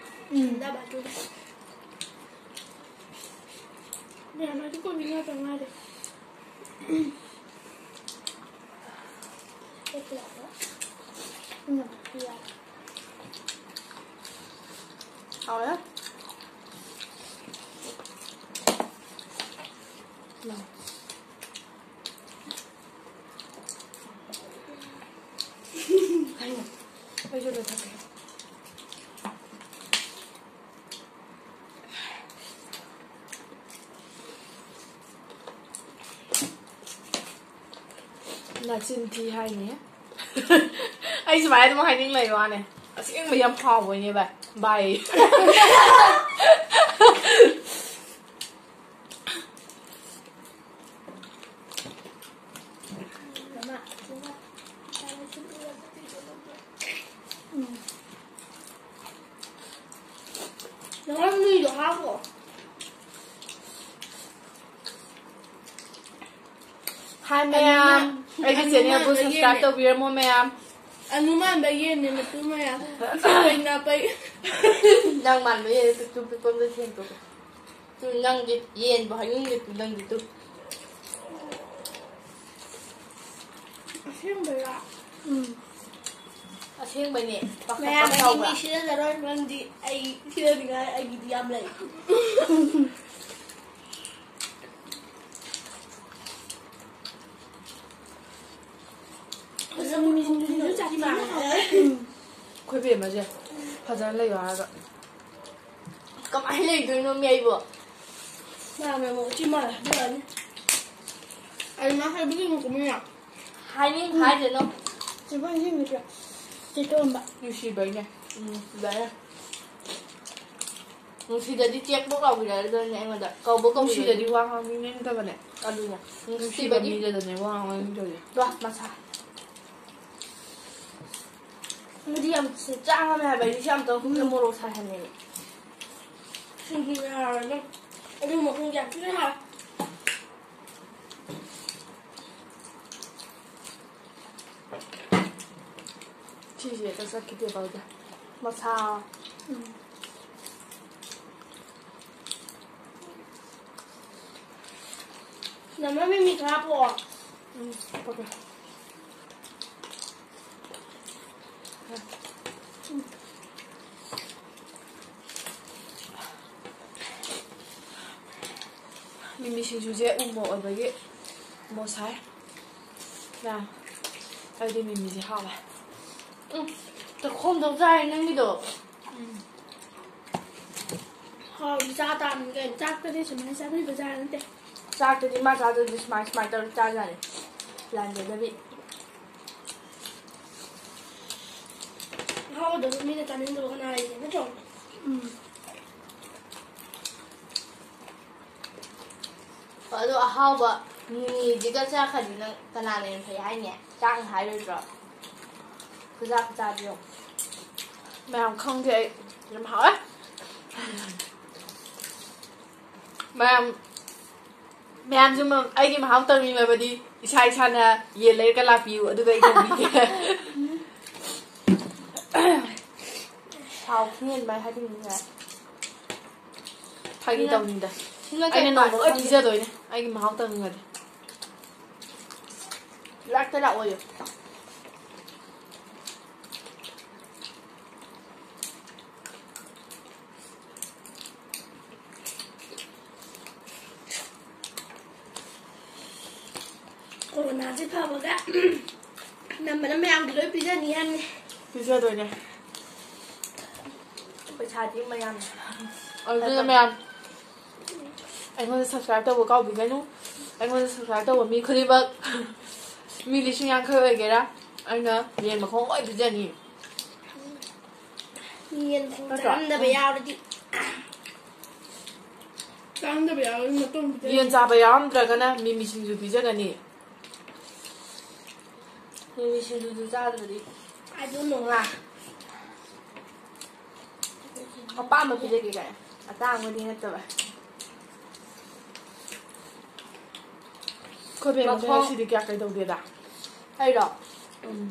ꯎꯝ꯫ ꯁꯤꯟꯗꯕ ꯑꯗꯨꯒꯤ꯫ ꯃꯌꯥꯝ ꯑꯗꯨ ꯀꯣꯕꯤ ꯉꯥꯛꯇ ꯉꯥꯏꯔꯦ꯫ ꯎꯝ꯫ ꯍꯥꯎꯋꯦ꯫ ꯎꯝ꯫ ꯑꯩꯁꯨ ꯂꯣꯏꯊꯣꯛꯀꯦ꯫ ꯅꯆꯤꯟ ꯊꯤ ꯍꯥꯏꯅꯦ꯫ ꯑꯩ ꯁꯨꯃꯥꯏꯅ ꯑꯗꯨꯝ ꯍꯥꯏꯅꯤꯡ ꯂꯩ ꯋꯥꯅꯦ꯫ ꯑꯁꯦꯡꯕ ꯌꯥꯝ ꯍꯥꯎꯕꯅꯦ ꯚꯥꯏ꯫ ꯚꯥꯏ꯫ ꯅꯪ ꯃꯤꯗꯣ ꯍꯥꯞꯄꯣ꯫ ꯍꯥꯏ ꯃꯌꯥꯝ, ꯑꯩꯒꯤ channel ꯕꯨ subscribe ꯇꯧꯕꯤꯔꯝꯃꯣ ꯃꯌꯥꯝ꯫ ꯑꯅꯨꯃꯥꯟꯕ ꯌꯦꯟꯅꯦ ꯃꯇꯨ ꯃꯌꯥꯝ꯫ ꯄꯩꯅꯥ ꯄꯩ꯫ ꯅꯪ ꯃꯥꯟꯕ ꯌꯦꯟꯅꯦ ꯄꯤꯛꯇꯨ ꯄꯤꯛꯄ ꯑꯝꯗ ꯊꯦꯡꯗꯣꯛꯑꯣ꯫ ꯇꯨ ꯅꯪꯗꯤ ꯌꯦꯟꯕꯨ ꯍꯥꯏꯅꯤꯡꯗꯦ ꯇꯨ ꯅꯪꯗꯤ ꯇꯨ꯫ ꯑꯁꯦꯡꯕꯩꯔꯥ? ꯎꯝ꯫ ꯑꯁꯦꯡꯕꯩꯅꯦ꯫ ꯄꯥꯈꯠꯄ ꯃꯌꯥꯝ ꯑꯩꯗꯤ ꯁꯥꯎꯕ꯭ꯔꯥ? ꯃꯤ ꯁꯤꯖꯤꯟꯅꯔꯣꯏ, ꯃꯔꯝꯗꯤ ꯑꯩ ꯁꯤꯖꯤꯟꯅꯅꯤꯡꯉꯥꯏ ꯑꯩꯒꯤꯗꯤ ꯌꯥꯝ ꯂꯩ꯫ ꯑꯁ, ꯃꯤꯃꯤ ꯁꯤꯡꯖꯨꯁꯤꯁꯨ ꯆꯥꯛꯇꯤ ꯃꯥꯟꯅꯔꯦ꯫ ꯎꯝ꯫ ꯑꯩꯈꯣꯏ ꯕꯦꯝꯃꯁꯦ ꯐꯖꯅ ꯂꯩꯌꯣ ꯍꯥꯏꯔꯒ꯫ ꯀꯃꯥꯏꯅ ꯂꯩꯗꯣꯏꯅꯣ ꯃꯤ ꯑꯩꯕꯨ? ꯃꯥ ꯃꯦꯃꯣ ꯎꯆꯤ ꯃꯥꯜꯂꯦ, ꯑꯗꯨ ꯑꯣꯏꯔꯅꯤ꯫ ꯑꯩ ꯃꯥ ꯍꯥꯏꯕꯤꯒꯅꯨ ꯀꯨꯝꯃꯤꯅ꯫ ꯍꯥꯏꯅꯤꯡ ꯍꯥꯏꯗꯅꯣ꯫ ꯆꯦꯕꯣꯟ ꯁꯤ ꯅꯨꯄꯤ ꯆꯦꯇꯣꯝꯕ꯫ ꯅꯨꯡꯁꯤꯕꯩꯅꯦ꯫ ꯎꯝ, ꯅꯨꯡꯁꯤꯕꯩꯅꯦ꯫ ꯅꯨꯡꯁꯤꯗꯗꯤ ꯆꯦꯛ ꯄꯣꯛ ꯂꯥꯎꯕꯤꯔꯛꯑꯗꯣꯏꯅꯦ ꯑꯩꯉꯣꯟꯗ꯫ ꯀꯧꯕ ꯀꯧꯕꯤꯔꯣꯏ꯫ ꯅꯨꯡꯁꯤꯗꯗꯤ ꯋꯥ ꯉꯥꯡꯅꯤꯡꯗꯕꯅꯦ꯫ ꯑꯗꯨꯅꯦ꯫ ꯅꯨꯡꯁꯤꯕ ꯅꯨꯡꯁꯤꯕꯒꯤ ꯃꯤꯗꯗꯅꯦ ꯋꯥ ꯉꯥꯡꯅꯤꯡꯗꯕꯅꯦ꯫ ꯗꯣ, ꯃꯁꯥ꯫ ꯑꯗꯨꯗꯤ ꯌꯥꯝ ꯆꯥꯡꯉꯝꯃꯦ ꯍꯥꯏꯕ, ꯑꯩꯗꯤ ꯁꯤ ꯌꯥꯝ ꯇꯧ-, ꯎꯝ꯫ ꯃꯣꯔꯣꯛ ꯁꯥꯍꯟꯅꯤꯡꯉꯦ꯫ ꯁꯤꯡꯖꯨ ꯌꯥꯔꯣꯏꯅꯦ꯫ ꯑꯗꯨ ꯃꯈꯣꯡꯁꯦ ꯌꯥꯝ ꯊꯤꯅ ꯍꯥꯎꯋꯦ꯫ ꯁꯤꯁꯦ ꯍꯦꯛꯇ ꯆꯠꯈꯤ ꯇꯦꯕꯜꯗ꯫ ꯃꯁꯥ꯫ ꯎꯝ꯫ ꯅꯃ ꯃꯤꯃꯤ ꯈꯔ ꯍꯥꯞꯄꯛꯑꯣ꯫ ꯎꯝ, ꯍꯥꯞꯄꯛꯀꯦ꯫ ꯃꯤꯃꯤ ꯁꯤꯡꯖꯨꯁꯦ ꯎ ꯃꯣꯔꯣꯛ ꯑꯣꯏꯕꯒꯤ ꯃꯣꯔꯣꯛ ꯁꯥꯏ꯫ ꯌꯥ, ꯑꯩꯗꯤ ꯃꯤꯃꯤꯁꯦ ꯍꯥꯎꯋꯦ꯫ ꯎꯝ, ꯆꯥꯛꯈꯣꯝꯗꯧ ꯆꯥꯔꯦ ꯅꯪꯒꯤꯗꯣ꯫ ꯎꯝ꯫ ꯍꯥꯎꯗꯤ ꯆꯥ ꯇꯥꯕꯅꯤ ꯀꯩꯅꯣ꯫ ꯆꯥꯛꯇꯗꯤ ꯁꯨꯃꯥꯏꯅ ꯆꯥꯕꯤꯕꯖꯥꯠ ꯅꯠꯇꯦ꯫ ꯆꯥꯛꯇꯗꯤ ꯃꯥ ꯆꯥꯗꯣꯏꯗꯤ ꯁꯨꯃꯥꯏ ꯁꯨꯃꯥꯏ ꯇꯧꯔ ꯆꯥꯖꯥꯠꯅꯤ꯫ ꯂꯥꯟꯖꯗꯕꯤ꯫ ꯑꯍꯥꯎꯕꯗꯕꯨ ꯃꯤꯅ ꯆꯥꯅꯤꯡꯗꯕ ꯀꯅꯥ ꯂꯩꯒꯦ, ꯅꯠꯇ꯭ꯔꯣ? ꯎꯝ꯫ ꯑꯗꯣ ꯑꯍꯥꯎꯕ ꯃꯤꯃꯤꯁꯤꯒ ꯆꯥꯛꯀꯗꯤ ꯅꯪ ꯀꯅꯥꯅ ꯍꯦꯟꯅ ꯐꯩ ꯍꯥꯏꯅꯤ? ꯆꯥꯛꯅ ꯍꯥꯏꯔꯣꯏꯗ꯭ꯔꯣ? ꯈꯨꯖꯥ ꯈꯨꯆꯥꯗꯤ ꯌꯦꯡꯉꯣ꯫ ꯃꯌꯥꯝ ꯈꯪꯗꯦ ꯑꯩ꯫ ꯌꯥꯝ ꯍꯥꯎꯋꯦ꯫ ꯃꯌꯥꯝ, ꯃꯌꯥꯝꯁꯨ ꯃ-, ꯑꯩꯒꯤ ꯃꯍꯥꯎ ꯇꯪꯅꯤꯡꯂꯕꯗꯤ ꯏꯁꯥ ꯏꯁꯥꯅ ꯌꯦꯟ ꯂꯩꯔꯒ ꯂꯥꯛꯄꯤꯌꯨ, ꯑꯗꯨꯒ ꯑꯩ ꯊꯣꯡꯕꯤꯒꯦ꯫ ꯊꯥꯎ ꯈꯤꯍꯦꯟꯕ ꯍꯥꯏꯕꯤꯅꯤꯡꯉꯥꯏ꯫ ꯐꯥꯒꯤ ꯁꯤꯅ-, ꯇꯧꯅꯤꯗ꯫ ꯁꯤꯅ ꯑꯩꯅ ꯀꯩ ꯅꯣꯡꯃ ꯂꯣꯏ ꯄꯥꯟ-, ꯄꯤꯖꯗꯣꯏꯅꯦ, ꯑꯩꯒꯤ ꯃꯍꯥꯎ ꯇꯪꯅꯤꯡꯉꯗꯤ꯫ ꯂꯥꯛꯇ ꯂꯥꯛꯑꯣꯌꯣ꯫ ꯀꯣꯔꯣꯅꯥꯁꯦ ꯐꯕꯒ ꯑꯅꯝꯕꯅ ꯃꯌꯥꯝꯒꯤ ꯂꯣꯏ ꯄꯤꯖꯅꯤ ꯍꯥꯏꯕꯅꯤ꯫ ꯄꯤꯖꯗꯣꯏꯅꯦ꯫ ꯄꯩꯁꯥꯗꯤ ꯃꯌꯥꯝ ꯑꯗꯨꯅ ꯃꯌꯥꯝ ꯑꯩꯉꯣꯟꯗ subscribe ꯇꯧꯕ ꯀꯥꯎꯕꯤꯒꯅꯨ꯫ ꯑꯩꯉꯣꯟꯗ subscribe ꯇꯧꯕ ꯃꯤ ꯈꯨꯗꯤꯡꯃꯛ, ꯃꯤ ꯂꯤꯁꯤꯡ ꯌꯥꯡꯈꯩ ꯑꯣꯏꯒꯦꯔꯥ, ꯑꯩꯅ ꯌꯦꯟ ꯃꯈꯣꯡ ꯂꯣꯏ ꯄꯤꯖꯅꯤ꯫ ꯌꯦꯟ ꯃꯈꯣꯡ ꯅꯠꯇ꯭ꯔꯣ? ꯆꯥꯔꯝꯗꯕ ꯌꯥꯎꯔꯗꯤ꯫ ꯆꯥꯔꯝꯗꯕ ꯌꯥꯎꯔꯗꯤ ꯃꯇꯣꯡ ꯄꯤꯖꯅꯤ꯫ ꯌꯦꯟ ꯆꯥꯕ ꯌꯥꯎꯔꯝꯗ꯭ꯔꯒꯅ ꯃꯤꯃꯤ ꯁꯤꯡꯖꯨ ꯄꯤꯖꯒꯅꯤ꯫ ꯃꯤꯃꯤ ꯁꯤꯡꯖꯨꯗꯨ ꯆꯥꯗ꯭ꯔꯗꯤ꯫ ꯑꯗꯨ ꯅꯨꯡꯉꯥꯏ꯫ ꯑꯄꯥꯝꯕ ꯄꯤꯖꯒꯦ ꯀꯥꯏ꯫ ꯑꯇꯥꯡꯕꯗꯤ ꯅꯠꯇꯕ꯫ ꯑꯩꯈꯣꯏ ꯕꯦꯝꯃꯁꯦ ꯃꯈꯣꯡ ꯉꯁꯤꯗꯤ ꯀꯌꯥ ꯀꯩꯗꯧꯗꯦꯗ꯫ ꯑꯩꯔꯣ? ꯎꯝ꯫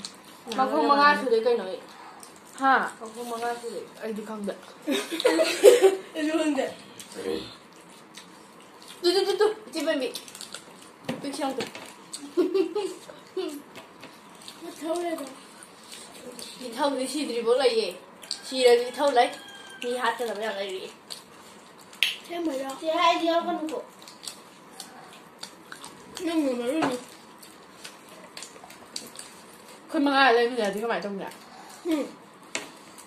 ꯃꯈꯣꯡ ꯃꯉꯥ ꯁꯨꯗꯣꯏ ꯀꯩꯅꯣ ꯑꯩ꯫ ꯍꯥ? ꯃꯈꯣꯡ ꯃꯉꯥ ꯁꯨꯗꯣꯏ꯫ ꯑꯩꯗꯤ ꯈꯪꯗꯦ꯫ ꯑꯩꯁꯨ ꯈꯪꯗꯦ꯫ ꯇꯨ, ꯇꯨ, ꯇꯨ, ꯇꯨ, ꯏꯆꯦ ꯄꯦꯝꯕꯤ꯫ ꯄꯤꯛꯁꯦ ꯑꯝꯇ꯫ ꯏꯊꯧꯗꯤ ꯁꯤꯗ꯭ꯔꯤꯕꯧ ꯂꯩꯌꯦ꯫ ꯁꯤꯔꯗꯤ ꯏꯊꯧ ꯂꯩ꯫ ꯃꯤ ꯍꯥꯠꯀꯗꯕ ꯌꯥꯝ ꯂꯩꯔꯤꯌꯦ꯫ ꯁꯦꯝꯕꯩꯔꯣ? ꯆꯦ ꯍꯥꯏꯗꯤ ꯌꯥꯎꯔꯛꯀꯅꯨꯀꯣ꯫ ꯅꯪꯅ ꯃꯔꯨꯅꯤ꯫ ꯑꯩꯈꯣꯏ ꯃꯉꯥ ꯂꯩꯃꯤꯟꯅꯔꯗꯤ ꯀꯃꯥꯏꯅ ꯇꯧꯅꯤ? ꯎꯝ꯫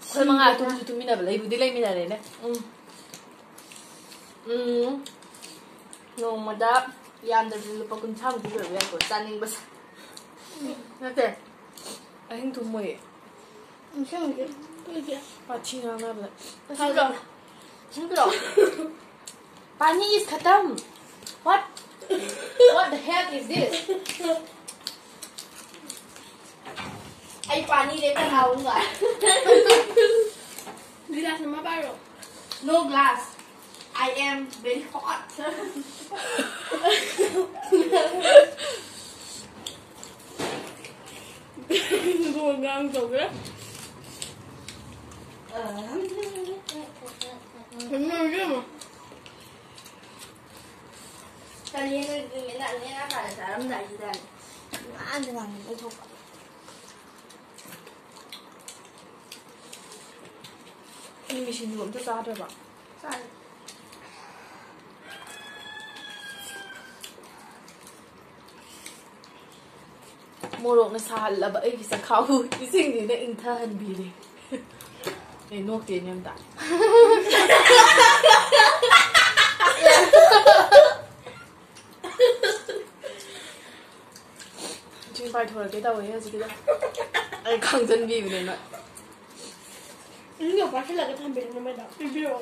ꯑꯩꯈꯣꯏ ꯃꯉꯥ ꯁꯤꯔꯦꯗꯅ꯫ ꯇꯨꯝꯁꯨ ꯇꯨꯝꯃꯤꯟꯅꯕ, ꯂꯩꯕꯨꯗꯤ ꯂꯩꯃꯤꯟꯅꯔꯦꯅꯦ꯫ ꯎꯝ꯫ ꯎꯝ꯫ ꯅꯣꯡꯃꯗ ꯌꯥꯝꯗ꯭ꯔꯕꯗ ꯂꯨꯄꯥ ꯀꯨꯟꯊ꯭ꯔꯥꯃꯨꯛꯇꯤ ꯂꯣꯏꯕ ꯌꯥꯏꯀꯣ, ꯆꯥꯅꯤꯡꯕꯁꯦ꯫ ꯅꯠꯇꯦ꯫ ꯑꯍꯤꯡ ꯇꯨꯝꯃꯣꯏꯌꯦ꯫ ꯏꯁꯤꯡꯗꯤ ꯀꯨꯏꯗꯦ꯫ ꯋꯥꯊꯤ ꯉꯥꯡꯅꯕꯗ꯫ ꯏꯁꯤꯡ ꯄꯤꯔꯛꯑꯣ꯫ ꯏꯁꯤꯡ ꯄꯤꯔꯛꯑꯣ꯫ Pani is khatam. What? What the heck is this? ꯑꯩ ꯄꯥꯅꯤ ꯂꯦꯞꯄ ꯂꯥꯎꯅ꯫ ꯒꯤꯂꯥꯁ ꯑꯃ ꯄꯥꯏꯔꯣ꯫ No glass. I am very hot. ꯉꯥꯡ ꯇꯧꯈ꯭ꯔꯦ꯫ ꯀꯩꯅꯣ ꯏꯕꯦꯝꯃ? ꯀꯔꯤ ꯅꯣꯏꯒꯤ ꯃꯤꯅꯥ ꯅꯦꯅꯥ ꯀꯥꯟꯗ ꯆꯥꯔꯝꯗꯥꯏꯁꯤꯗ ꯉꯥꯡꯗ ꯉꯥꯡꯗ ꯂꯩꯊꯣꯛꯄ꯫ ꯃꯤꯃꯤ ꯁꯤꯡꯖꯨ ꯑꯝꯇ ꯆꯥꯗ꯭ꯔꯕ? ꯆꯥꯔꯦ꯫ ꯃꯣꯔꯣꯛꯅ ꯁꯥꯍꯜꯂꯕ ꯑꯩꯒꯤ ꯆꯈꯥꯎꯕꯨ ꯏꯁꯤꯡꯁꯤꯅ ꯏꯪꯊꯍꯟꯕꯤꯔꯦ꯫ ꯑꯦ, ꯅꯣꯛꯇꯦꯅꯦ ꯑꯝꯇ꯫ ꯄꯥꯏꯊꯣꯔꯛꯀꯦ ꯇꯧꯋꯦ ꯍꯧꯖꯤꯛꯀꯤꯗꯣ꯫ ꯑꯩ ꯈꯪꯖꯟꯕꯤꯕꯅꯦꯕ꯫ ꯏꯁꯤꯡꯗꯣ ꯄꯥꯏꯁꯤꯜꯂꯒ ꯊꯝꯕꯤꯔꯝꯃꯦ ꯃꯩꯗ꯫ ꯄꯤꯕꯤꯔꯛꯑꯣ꯫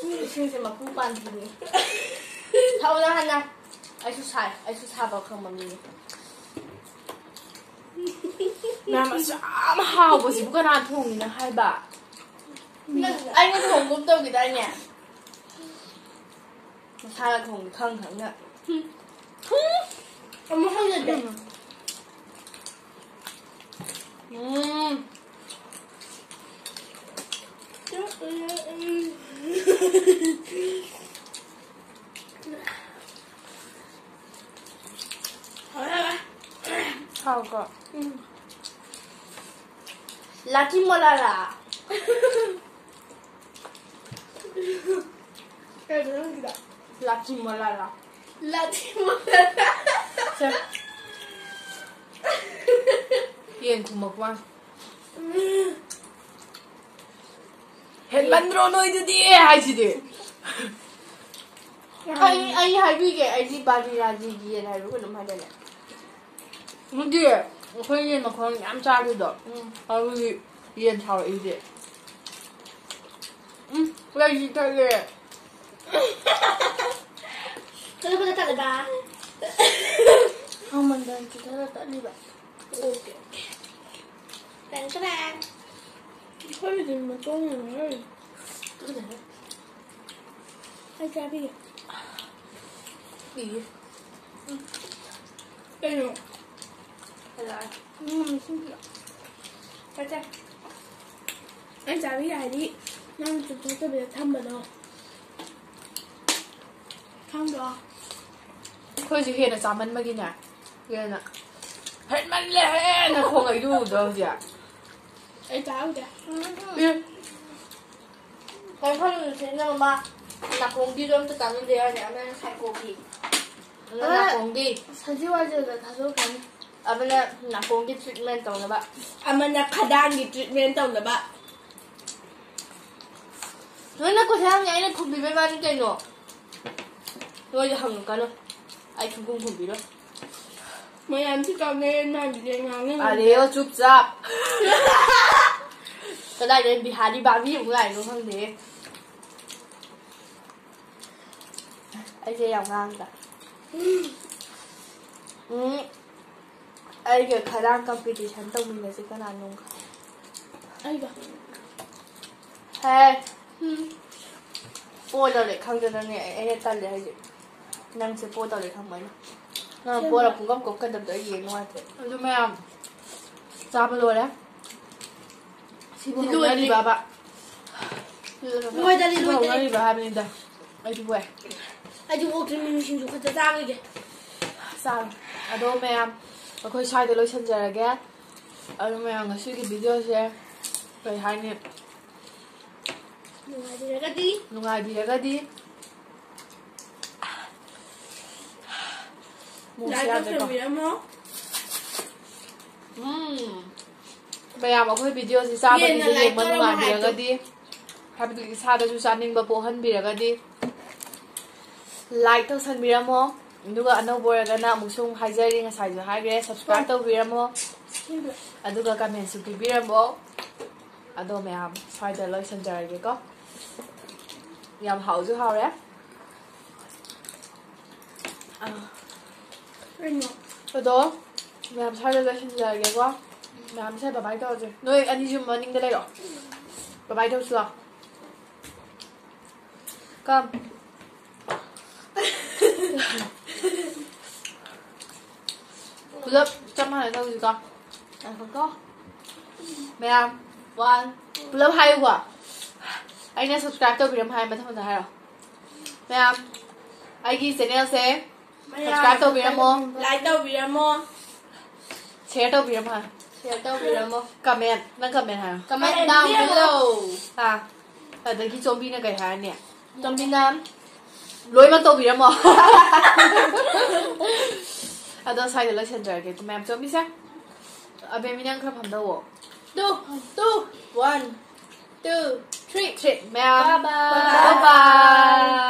ꯃꯤ ꯏꯁꯤꯡꯁꯦ ꯃꯄꯨ ꯄꯥꯟꯕꯤꯅꯤ꯫ ꯊꯛꯎꯗ ꯍꯥꯟꯅ꯫ ꯑꯩꯁꯨ ꯁꯥꯏ꯫ ꯑꯩꯁꯨ ꯁꯥꯕ ꯈꯪꯕ ꯃꯤꯅꯤ꯫ ꯃꯌꯥꯝ ꯑꯁꯨꯛ ꯌꯥꯝ ꯍꯥꯎꯕꯁꯤꯕꯨ ꯀꯅꯥ ꯊꯣꯡꯉꯤꯅꯣ ꯍꯥꯏꯕ? ꯅꯪ ꯑꯩꯅ ꯊꯣꯡꯒꯨꯝ ꯇꯧꯈꯤꯗꯥꯏꯅꯦ? ꯃꯁꯥꯅ ꯊꯣꯡꯉꯤ ꯈꯪ ꯈꯪꯅ꯫ ꯑꯃꯨꯛ ꯍꯜꯂꯗꯤ꯫ ꯎꯝ꯫ ꯍꯥꯎꯀꯣ? ꯎꯝ꯫ ꯂꯥꯊꯤ ꯃꯣꯂꯥꯂꯥ꯫ ꯀꯩꯅꯣ ꯅꯪꯒꯤꯗꯣ? ꯂꯥꯊꯤ ꯃꯣꯂꯥꯂꯥ꯫ ꯂꯥꯊꯤ ꯃꯣꯂꯥꯂꯥ꯫ ꯁꯦ꯫ ꯌꯦꯟ ꯈꯨꯝꯃꯛꯄ ꯋꯥꯅꯤ꯫ ꯍꯦꯟꯃꯟꯗ꯭ꯔꯣ ꯅꯣꯏꯗꯨꯗꯤ ꯍꯥꯏꯁꯤꯗꯤ꯫ ꯑꯩ, ꯑꯩ ꯍꯥꯏꯕꯤꯒꯦ, ꯑꯩꯗꯤ ꯕꯥꯖꯤ ꯔꯥꯖꯤꯒꯤ ꯌꯦꯟ ꯍꯥꯏꯕ꯭ꯔꯥ ꯀꯩꯅꯣꯝ ꯍꯥꯏꯗꯥꯏꯅꯦ? ꯅꯠꯇꯦ, ꯑꯩꯈꯣꯏ ꯌꯦꯟ ꯃꯈꯣꯡ ꯌꯥꯝ ꯆꯥꯈꯤꯕꯗꯣ꯫ ꯎꯝ꯫ ꯑꯗꯨꯒꯤ ꯌꯦꯟ ꯁꯥꯎꯔꯛꯏꯁꯦ꯫ ꯎꯝ, ꯂꯩꯁꯤ ꯇꯠꯂꯦ꯫ ꯀꯔꯝꯕꯗ ꯇꯠꯂꯤꯕ? ꯍꯥꯎꯃꯟꯗꯅ ꯆꯤꯛꯊꯠꯂ ꯇꯠꯂꯤꯕ꯫ Okay, okay. Ten ten. ꯑꯩꯈꯣꯏꯒꯤꯗꯤ ꯃꯇꯣꯡ ꯌꯥꯝ ꯌꯥꯎꯔꯤ꯫ ꯑꯩ ꯆꯥꯕꯤꯒꯦ꯫ ꯏ꯫ ꯀꯩꯅꯣ? ꯍꯜꯂꯛꯑꯦ꯫ ꯎꯝ, ꯁꯤꯡꯁꯤꯗ꯫ ꯆꯥ, ꯆꯥ꯫ ꯑꯩ ꯆꯥꯕꯤꯒꯦ ꯍꯥꯏꯗꯤ ꯅꯪ ꯆꯨꯞꯊꯣꯛꯇꯕꯤꯗ ꯊꯝꯕꯗꯣ꯫ ꯈꯪꯗ꯭ꯔꯣ? ꯑꯩꯈꯣꯏꯁꯨ ꯍꯦꯟꯅ ꯆꯥꯃꯟꯕꯒꯤꯅꯦ, ꯍꯦꯟꯅ ꯍꯦꯟꯃꯜꯂꯦ ꯍꯦꯟꯅ ꯈꯣꯡꯉꯛꯏꯗꯨ ꯎꯗ꯭ꯔꯣ ꯍꯧꯖꯤꯛ? ꯑꯩ ꯆꯥꯍꯧꯗꯦ꯫ ꯑꯦ꯫ ꯀꯩꯅꯣ ꯈꯪꯗꯦ, ꯁꯤꯅ ꯃꯃꯥ ꯅꯥꯀꯣꯡꯒꯤꯗꯣ ꯑꯝꯇ ꯇꯥꯅꯤꯡꯗꯦ ꯍꯥꯏꯅꯦ, ꯑꯃꯅ ꯁꯥꯏꯀꯣꯒꯤ, ꯑꯃꯅ ꯑ, ꯅꯥꯀꯣꯡꯒꯤ꯫ ꯁꯖꯤ ꯋꯥꯖꯦꯗ ꯊꯥꯗꯣꯛꯈ꯭ꯔꯅꯤ꯫ ꯑꯃꯅ ꯅꯥꯀꯣꯡꯒꯤ treatment ꯇꯧꯅꯕ꯫ ꯑꯃꯅ ꯈꯗꯥꯡꯒꯤ treatment ꯇꯧꯅꯕ꯫ ꯅꯣꯏꯅ question ꯍꯪꯉꯦ, ꯑꯩꯅ ꯈꯨꯝꯕꯤꯕꯩ ꯋꯥꯅꯤ ꯀꯩꯅꯣ꯫ ꯅꯣꯏꯗ ꯍꯪꯉꯛꯀꯅꯨ꯫ ꯑꯩ ꯁꯨꯡꯈꯨꯝ ꯈꯨꯝꯕꯤꯔꯣꯏ꯫ ꯃꯌꯥꯝꯁꯤ ꯀꯥꯎꯅꯩ ꯃꯌꯥꯝꯁꯤꯗꯤ ꯉꯥꯡꯅ ꯑꯔꯦ ꯆꯨꯞ ꯆꯥꯞ. ꯀꯗꯥꯏꯗ ꯕꯤꯍꯥꯔꯤ ꯕꯥꯕꯤ ꯑꯃꯨꯛ ꯂꯥꯛꯏꯅꯣ ꯈꯪꯗꯦ. ꯑꯩꯁꯦ ꯌꯥꯝ ꯉꯥꯡꯗ. ꯎꯝ. ꯑꯩꯒ ꯈꯗꯥꯡ ꯀꯝꯄꯤꯇꯤꯁꯟ ꯇꯧꯃꯤꯟꯅꯁꯤ ꯀꯅꯥꯅꯣ. ꯑꯩꯒ. ꯍꯦ. ꯎꯝ. ꯄꯣꯗꯧꯔꯦ ꯈꯪꯗꯅꯅꯦ ꯑꯩ- ꯑꯩꯅ ꯇꯜꯂꯦ ꯍꯧꯖꯤꯛ. ꯅꯪꯁꯦ ꯄꯣꯗꯧꯔꯦ ꯈꯪꯕ ꯑꯩꯅ. ꯅꯪ ꯄꯣꯔ ꯄꯨꯡꯀꯝ ꯀꯞꯀꯗꯕꯗꯣ ꯑꯩ ꯌꯦꯡ ꯅꯨꯡꯉꯥꯏꯇꯦ. ꯑꯗꯨ ꯃꯌꯥꯝ ꯆꯥꯕ ꯂꯣꯏꯔꯦ. ꯁꯤꯕꯨ ꯂꯣꯏꯔꯦ. ꯍꯧꯅꯔꯤꯕꯕ? ꯂꯣꯏꯗꯔꯤ, ꯁꯤꯕꯨ ꯂꯣꯏꯗꯔꯤ. ꯍꯧꯅꯔꯤꯕ ꯍꯥꯏꯕꯅꯤꯗ. ꯑꯩꯁꯨ ꯄꯣꯛꯑꯦ. ꯑꯩꯗꯤ ꯑꯣꯛꯇ꯭ꯔꯤ, ꯃꯤꯃꯤ ꯁꯤꯡꯖꯨ ꯈꯛꯇ ꯆꯥꯈꯤꯒꯦ. ꯆꯥꯔꯣ. ꯑꯗꯣ ꯃꯌꯥꯝ, ꯑꯩꯈꯣꯏ ꯁ꯭ꯋꯥꯏꯗ ꯂꯣꯏꯁꯤꯟꯖꯔꯒꯦ. ꯑꯗꯣ ꯃꯌꯥꯝ, ꯉꯁꯤꯒꯤ ꯚꯤꯗꯤꯑꯣꯁꯦ ꯀꯩ ꯍꯥꯏꯅꯤ? ꯅꯨꯡꯉꯥꯏꯕꯤꯔꯒꯗꯤ ꯅꯨꯡꯉꯥꯏꯕꯤꯔꯒꯗꯤ ꯃꯨꯛꯁꯦ ꯂꯥꯏꯛ ꯌꯥꯗ꯭ꯔꯦꯀꯣ. ꯇꯧꯁꯟꯕꯤꯔꯝꯃꯣ. ꯎꯝ. ꯃꯌꯥꯝ, ꯑꯩꯈꯣꯏ ꯚꯤꯗꯤꯑꯣꯁꯤ ꯆꯥꯕꯒꯤꯁꯦ ꯌꯦꯟꯅ ꯂꯥꯏꯛ ꯌꯦꯡꯕ ꯇꯧꯔꯝꯃꯣ ꯅꯨꯡꯉꯥꯏꯕꯤꯔꯒꯗꯤ, ꯍꯥꯏꯕꯗꯤ ꯏꯁꯥꯗꯁꯨ ꯆꯥꯅꯤꯡꯕ ꯄꯣꯛꯍꯟꯕꯤꯔꯒꯗꯤ, ꯂꯥꯏꯛ ꯇꯧꯁꯟꯕꯤꯔꯝꯃꯣ. ꯑꯗꯨꯒ ꯑꯅꯧꯕ ꯑꯣꯏꯔꯒꯅ ꯑꯃꯨꯛꯁꯨ ꯑꯃꯨꯛ ꯍꯥꯏꯖꯔꯤ, ꯉꯁꯥꯏꯁꯨ ꯍꯥꯏꯈ꯭ꯔꯦ, ꯁꯕꯁꯀ꯭ꯔꯥꯏꯕ ꯇꯧꯕꯤꯔꯝꯃꯣ. ꯑꯗꯨꯒ ꯀꯃꯦꯟꯁꯨ ꯄꯤꯕꯤꯔꯝꯃꯣ. ꯑꯗꯣ ꯃꯌꯥꯝ, ꯁ꯭ꯋꯥꯏꯗ ꯂꯣꯏꯁꯤꯟꯖꯔꯒꯦꯀꯣ. ꯌꯥꯝ ꯍꯥꯎꯁꯨ ꯍꯥꯎꯔꯦ. ꯑꯥ. ꯀꯩꯅꯣ? ꯑꯗꯣ ꯃꯌꯥꯝ, ꯁ꯭ꯋꯥꯏꯗ ꯂꯣꯏꯁꯤꯟꯖꯔꯒꯦꯀꯣ. ꯃꯌꯥꯝꯁꯦ ꯕꯕꯥꯏ ꯇꯧꯔꯁꯦ. ꯅꯣꯏ ꯑꯅꯤꯁꯨ ꯃꯅꯤꯡꯗ ꯂꯩꯔꯣ. ꯕꯕꯥꯏ ꯇꯧꯁꯤ ꯂꯥꯎ. ꯀꯝ. ꯄꯨꯂꯞ ꯆꯞ ꯃꯥꯟꯅ ꯇꯧꯁꯤꯀꯣ. ꯉꯥꯏꯈꯣꯀꯣ. ꯃꯌꯥꯝ, ꯋꯥꯟ, ꯄꯨꯂꯞ ꯍꯥꯏꯌꯨꯀꯣ. ꯑꯩꯅ ꯁꯕꯁꯀ꯭ꯔꯥꯏꯕ ꯇꯧꯕꯤꯔꯝꯃꯣ ꯍꯥꯏ, ꯃꯊꯪ ꯃꯊꯪ ꯍꯥꯏꯔꯣ. ꯃꯌꯥꯝ, ꯑꯩꯒꯤ ꯆꯦꯅꯦꯜꯁꯦ ꯃꯌꯥꯝ, ꯁꯕꯁꯀ꯭ꯔꯥꯏꯕ ꯇꯧꯕꯤꯔꯝꯃꯣ. ꯂꯥꯏꯛ ꯇꯧꯕꯤꯔꯝꯃꯣ. ꯁꯤꯌꯔ ꯇꯧꯕꯤꯔꯝꯃꯣ ꯍꯥꯏ. ꯁꯤꯌꯔ ꯇꯧꯕꯤꯔꯝꯃꯣ. ꯀꯃꯦꯟ, ꯅꯪ ꯀꯃꯦꯟ ꯍꯥꯏꯔꯣ. Comment down below. ꯑꯥ, ꯑꯗꯒꯤ ꯆꯣꯝꯕꯤꯅ ꯀꯩ ꯍꯥꯏꯔꯅꯤ? ꯆꯣꯝꯕꯤꯅ ꯂꯣꯏꯅꯃꯛ ꯇꯧꯕꯤꯔꯝꯃꯣ. ꯑꯗꯣ ꯁ꯭ꯋꯥꯏꯗ ꯂꯣꯏꯁꯤꯟꯖꯔꯒꯦ ꯃꯌꯥꯝ, ꯆꯣꯝꯕꯤꯁꯦ. ꯑꯕꯦꯝꯃꯤ, ꯅꯪ ꯈꯔ ꯐꯝꯗꯧꯋꯣ. Two, two, one, two, three. Three, ꯃꯌꯥꯝ. Bye bye. Bye bye.